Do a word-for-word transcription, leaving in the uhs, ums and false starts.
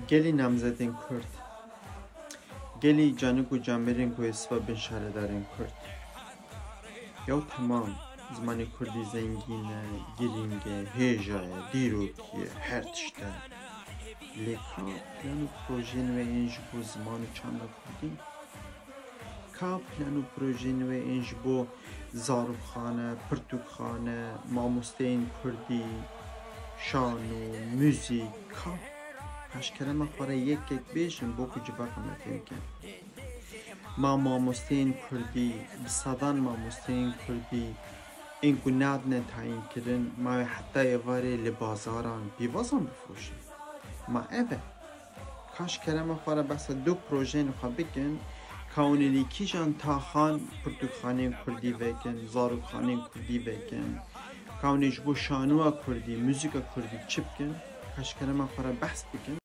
Gelî namzetên Kurd, gelî canik û camêrên ku yê sibe bin şaredarên Kurd. Yaw temam, zimanê Kurdî zengîn e, girîng e, hêja ye, dîrokî ye, her tişt e. Lê ka plan û projeyên we ên ji bo ziman û çanda Kurdî? Ka plan û projeyên we ên ji bo zarokxane, pirtûkxane, mamosteyên Kurdî, şano, muzîk, ka? Ka ji kerema xwe re yek yek bêjin bo ku civaka me fêm ke. Ma mamosteyên Kurdî, bi sedan mamosteyên Kurdî, ên ku nadine tayînkirin, ma wê heta êvarê li bazaran pîvazan bifroşin. Ma ev e. Ka ji kerema xwe re behsa du projeyên xwe bikin, ka hûn ê li kîjan taxan pirtûkxaneyên Kurdî vekin, zarokxaneyên Kurdî vekin, ka hûn ê ji bo şanoya Kurdî, muzîka Kurdî çi bikin, ka ji kerema xwe re behs bikin.